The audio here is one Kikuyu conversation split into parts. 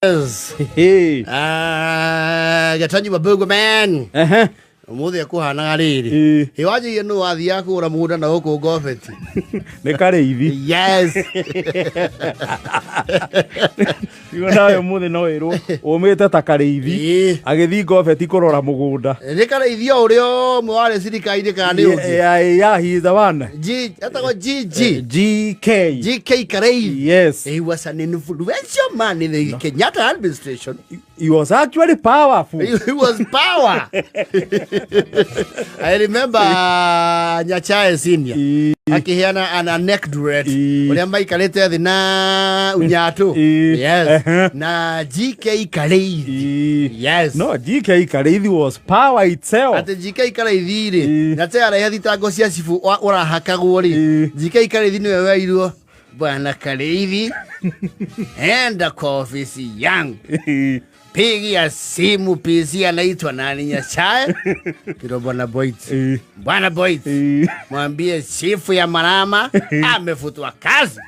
Yes. Hey. Ah, Gatonyi wa Burger Man. Ehe. Umuthi akuhanaga riri. Ĩĩ. Ĩ wanjĩire nũ wathiaga kũgũra mũgũnda na gũkũ Ngobeti. Nĩ karĩithi. Yes. Igo nawe ũmũthĩ no ĩrwo ũmĩte ta karĩithi. Ĩĩ. Agĩthiĩ Ngobeti kũrora mũgũnda. Nĩ karĩithi o ũrĩa ũmwe warĩ thirikari-inĩ kana nĩ ũngĩ? Yeah, he is the one. G, etagwo GG. GK. GK Karĩithi. Yes. He was an influential man in the Kenyatta administration. He was actually powerful. He was power. I remember Nyachae Senior Ĩĩ. akiheana an anecdote Ĩĩ. uria maikarite thi na unyatu. Ĩĩ. Yes. Ehe. Na GK Karĩithi. Ĩĩ. Yes. No, GK Karĩithi was power itself. Atĩ GK Karĩithi rĩ, Ĩĩ. Nyachae arehe thitango cia cibũ ũrahakagwo rĩ, Ĩĩ. GK Karĩithi nĩwe werirwo, "Bwana Karĩithi, enda kwa ofisi yangu, Ĩĩ. pigia simu PC anaitwa nani, Nyachae kilo, Bwana Boit, Ĩĩ. Bwana Boit, Ĩĩ. mwambie chifu ya Marama amefutwa kazi."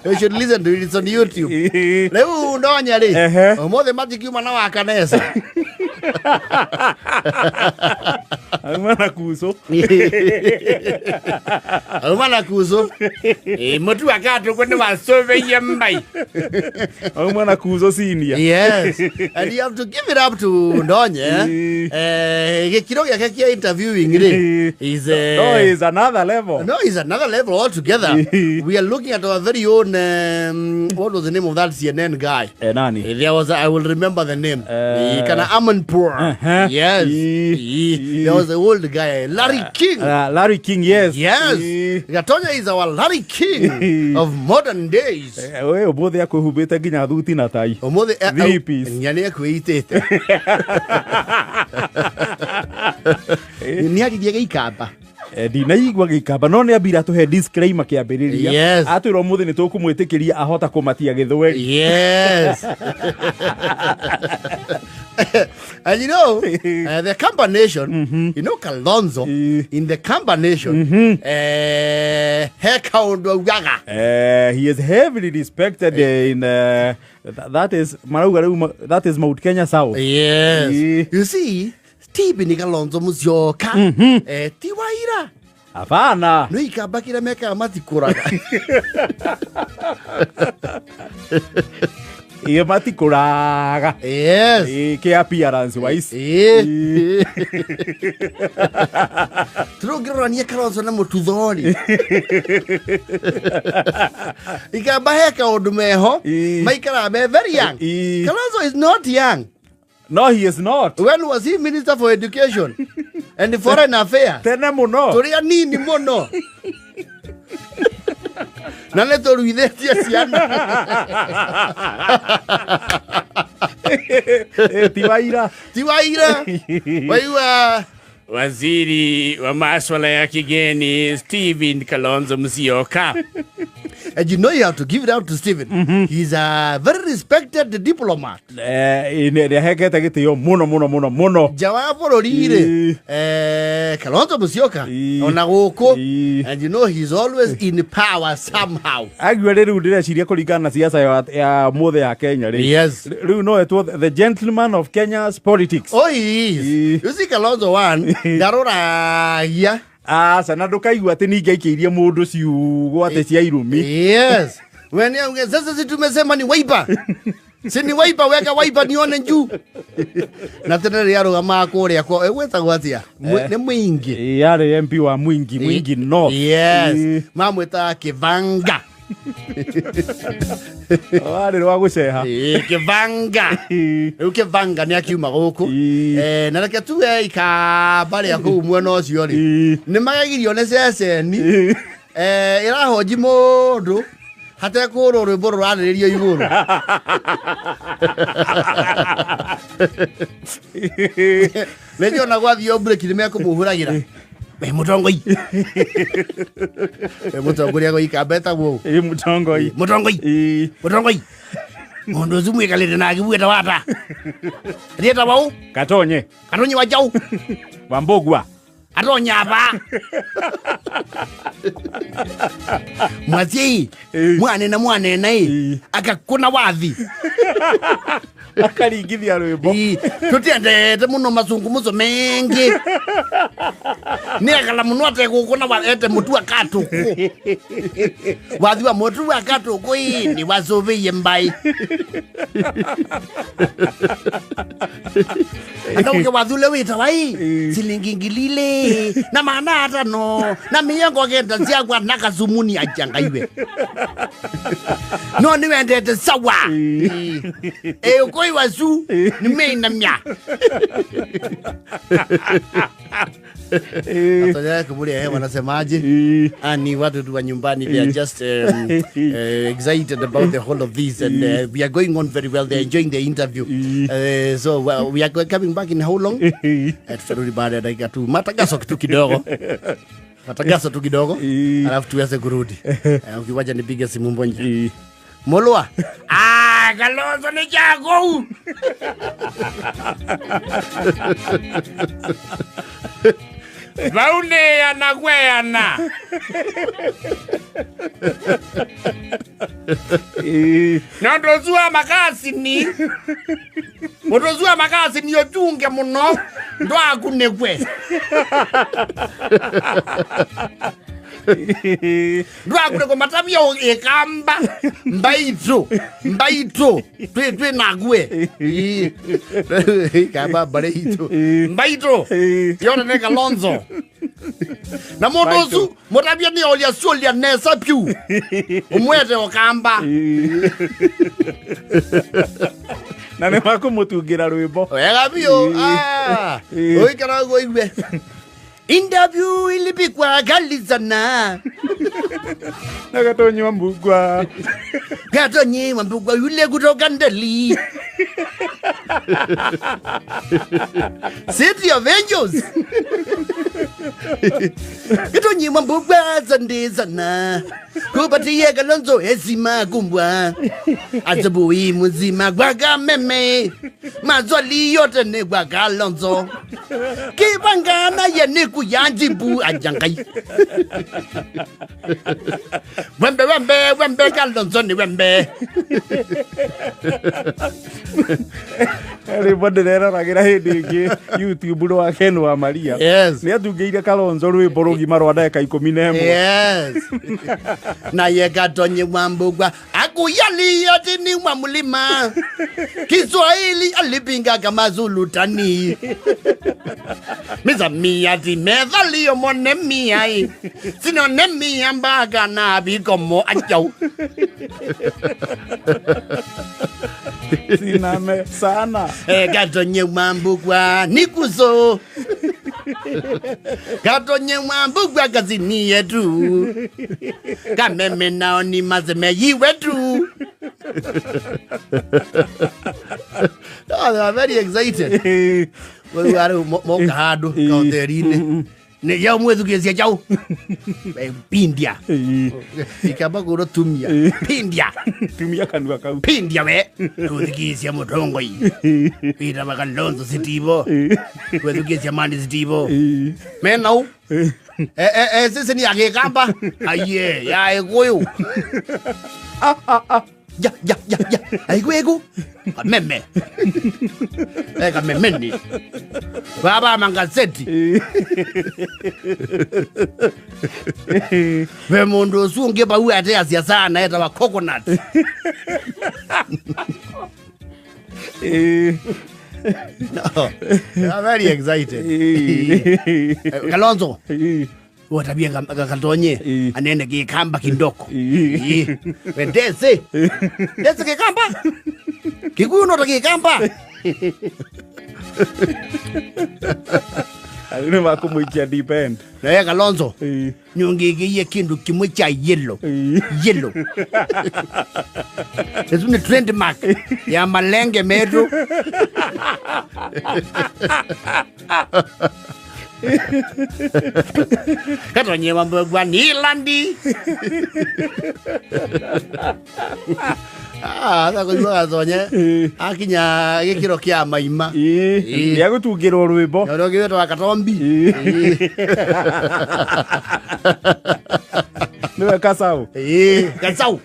You should listen to it, it's on YouTube. Ĩĩ. Rĩu ndonya rĩ, Ehe. ũmũthĩ matikiuma na wakanesa. Auma na kuco. Auma na kuco. Ĩ, mũtu akatũkwo nĩ wacũvĩie mai. Auma na kuco senior. Yes, and you have to give it up to Ndonye. Ĩĩ. Eh, gĩkĩro gĩake kĩa interviewing rĩ Ĩĩ. is No, is another level. No, it's another level altogether. We are looking at our very own. What was the name of that CNN guy? Eh, nani? There was. I will remember the name. Kana Amanpour. Yes. Ĩĩ. There was the old guy, Larry King. Larry King, yes. Yes. Ĩĩ. Gatonya is our Larry King of modern days. Eh, we ũmũthĩ akwĩhumbĩte nginya thuti na tai. Ũmũthĩ Three piece. nya nĩ ekwĩitĩte. Nĩ aririe gĩikamba. Eh, ndinaigua gĩikamba no nĩ ambire atũhe disclaimer kĩambĩrĩria. Yes. Atwĩra ũmũthĩ nĩ tũkũmwĩtĩkĩria ahota kũmatia gĩthweri. Yes. And the combination, Kalonzo, in the combination, he kaundu augaga. He is heavily respected in that is marauga rĩu that is Mount Kenya South. Yes. Ĩĩ. You see, Stephen Kalonzo Musyoka, ti waira. Hapana. No ikamba kĩrĩa mekaga matikũraga. Ĩĩ matikũraga. Yes. Ĩĩ, kĩ appearance wise. Ĩĩ. Tũrũngĩrorania Kalonzo na Mũtuthori. Ikamba he kaũndũ meho Ĩĩ. maikaraga me very young. Ĩĩ. Kalonzo is not young. No, he is not. When was he minister for education and foreign affairs? Tene mũno. Tũrĩ anini mũno. Na nĩ tũruithĩtie ciana. Ĩĩ, ti waira. Ti waira. Waigua Waziri wa maswala ya kigeni Stephen Kalonzo Musyoka. And you know you have to give it out to Stephen. He's a very respected diplomat. Eh, nĩ ahekete gĩtĩo mũno mũno mũno mũno. Nja wa bũrũri rĩ, Ĩĩ. Kalonzo Musyoka Ĩĩ. ona gũkũ, Ĩĩ. and you know he's always in power somehow. Aguo rĩu ndĩreciria kũringana na siasa ya mũthĩ ya Kenya rĩ. Yes. Rĩu no etwo the gentleman of Kenya's politics. Oh, he is. Ĩĩ. You see Kalonzo one ndaroragia. Aca na ndũkaigua atĩ ningĩ aikĩirie mũndũ ciugo atĩ cia irumi. Yes. When you sasa si tumesema ni Wiper. Si ni Wiper, weka Wiper nione juu. Na tena rĩrĩa arũgamaga kũrĩa kwa gwĩtagwo atĩa? Nĩ Mwingi. Ĩĩ, yarĩ MP wa Mwingi, Mwingi North. Yes. Ĩĩ. Mamwĩtaga Kĩbanga. Warĩ rwa gũceha. Ĩĩ, Kĩbanga. Ĩĩ. Rĩu Kĩbanga nĩ akiuma gũkũ. Ĩĩ. Eh, na reke tuge ikamba rĩa kũu mwena ũcio rĩ, Ĩĩ. nĩ magegirio nĩ ceceni Ĩĩ. eh, ĩrahonji mũndũ hatekũrwo rwĩmbo rũranĩrĩrio igũrũ. Nĩnjĩ ona gwathiĩ break nĩ mekũmũhũragĩra we mũtongoi, we mũtongoria gwa ikamba etagwo ũũ. Ĩĩ, mũtongoi. Mũtongoi. Ĩĩ. Mũtongoi, mũndũ ũcio mwĩkalĩte nake gwĩta wata rĩeta wau. Katonye Katonyi wa jau. wa Mbũgua. Atonyaba. Mwazi mwanena mwanena i akakuna wathi. Akaringithia rwimbo. Tutiendete muno mazungumzo mengi. Niakala muno ategukuna ete mutu akatuku. Wathi wa mutu akatuku ni wazuviye mbai. Andauke wathule wita wai silingi ngilile na maana atano na miongo kenda ciakwa na kazumuni ajangaiwe. No niwendete sawa. Ukoi wazu ni meina mya. Atonya kubulia hewa wanasemaje? Ni watu tu wa nyumbani, they are just excited about the whole of this and we are going on very well. They are enjoying the interview. So well, we are coming back in how long? Tutarudi baada ya dakika tu matagaso kitu kidogo. Matagaso tu kidogo. Alafu tuweze kurudi. Ukiwaja nipige simu mbonja. Molwa. Kalonzo ni jago. Vaune anagweana. Nondozua makasi ni. Mondozua makasi ni yotunge muno. Ndo akunekwe. Ndo akunekwe matabia ekamba. Mbaito. Mbaito. Twe nagwe. Kaba bareito. Mbaito. Yona ne Kalonzo. Na mondozu motabia ni olia solia nesa piu. Umwete okamba. Na ne makumutungira rwimbo. Wega bio. Oikara go igwe. Interview ilipikwa kalizana. Na Gatonyi Mbugua. Gatonyi Mbugua yule kutoka Ndeli. City of Angels. Gatonyi Mbugua zandezana. Kupatia Kalonzo heshima kumbwa. Asubuhi mzima kwa meme. Mazwali yote ni kwa Kalonzo. Kibangana ye ni kuyanjibu ajangai. Wembe wembe wembe Kalonzo ni wembe. Rwimbo ndĩreroragira hĩndĩ ĩngĩ YouTube rwa Ken wa Maria. Yes. Nĩ atungĩire Kalonzo rwĩmbo rũgima rwa ndagĩka 11. Yes. Na ye Gatonyi Mbugua akuyali atini wa mlima. Kiswahili alipinga kama Zulu tani. Mizamia ti methali omone miai. Sinone mia mbaga na bikomo achau. Siname sana. Gatonyi Mbugua nikuzo. Gatonyi Mbugua kazini yetu. Kameme nao ni mazeme yiwetu. Oh, they are very excited. Well, are moka hadu kauterine. Ne yao mwethukesia chau. Pindia. Ikaba goro tumia. Pindia. Tumia kanua kau. Pindia we. Twethukesia mutongo yi. Pita Kalonzo sitibo. Twethukesia mani sitibo. Menau. Sisi ni agekamba. Aye, ya ekuyu. Ya. Aiku egu. Meme. Eka memeni. Baba mangazeti. We mundu usu unge bau ate asia sana eta wa coconut. No, I'm very excited. Kalonzo. Watabia Katonye anene kikamba kindoko. Wendese. Ndese kikamba. Kikuyu no kikamba. Alino makumuikia deep end. Na Kalonzo. Nyongigie kindu kimwe cha yellow. Yellow. Ezu ni trademark ya malenge metu. Katonye Mbugua ni landi. Ah, thakoigua gatonye akinya gĩkĩro kĩa maima. Nĩ agũtungĩrwo rwĩmbo. Ũrĩa ũngĩ wĩtagwo Katombi. Nĩwe Kacau. Ĩĩ, Gacau.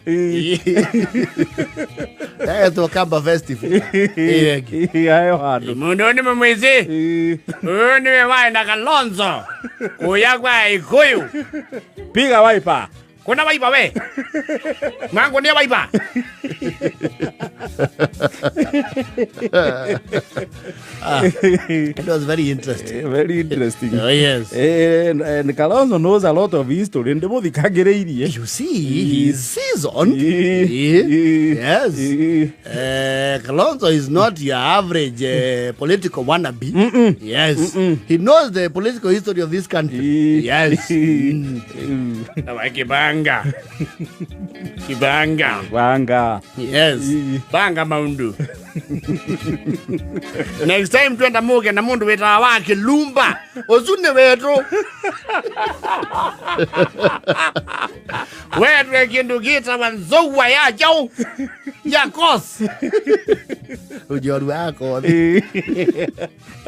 Etwo Kamba Festival. Ĩĩ, ĩngĩ. Aheo handũ. Mundu nĩ mũmwĩci. Ũyũ nĩwe warĩ na Kalonzo kũya kwa Ikuyu. Piga waipa. Kuna waipa we mwangu nĩ waipa. It was very interesting. Very interesting. Oh, yes. And Kalonzo knows a lot of history. Ndĩmũthikagĩrĩirie. You see, he's seasoned. Yeah. Yes. Kalonzo is not your average political wannabe. Yes. He knows the political history of this country. Yes. Kibanga kibanga. Wanga. Yes. Banga maundu. Next time twenda muke na mundu witawa wa Kilumba ucu ni wetu wetwe kindu gitawa nzowa ya jau ya kos. Ujoru wako.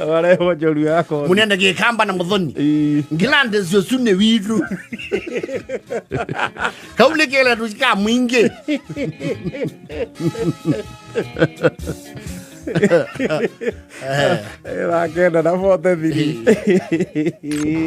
Warehwo njoru yakwa. Munene gikamba na muthoni. Ngilande cio cune witu. Kaulikele tucika mwingi. Wakenda na 43.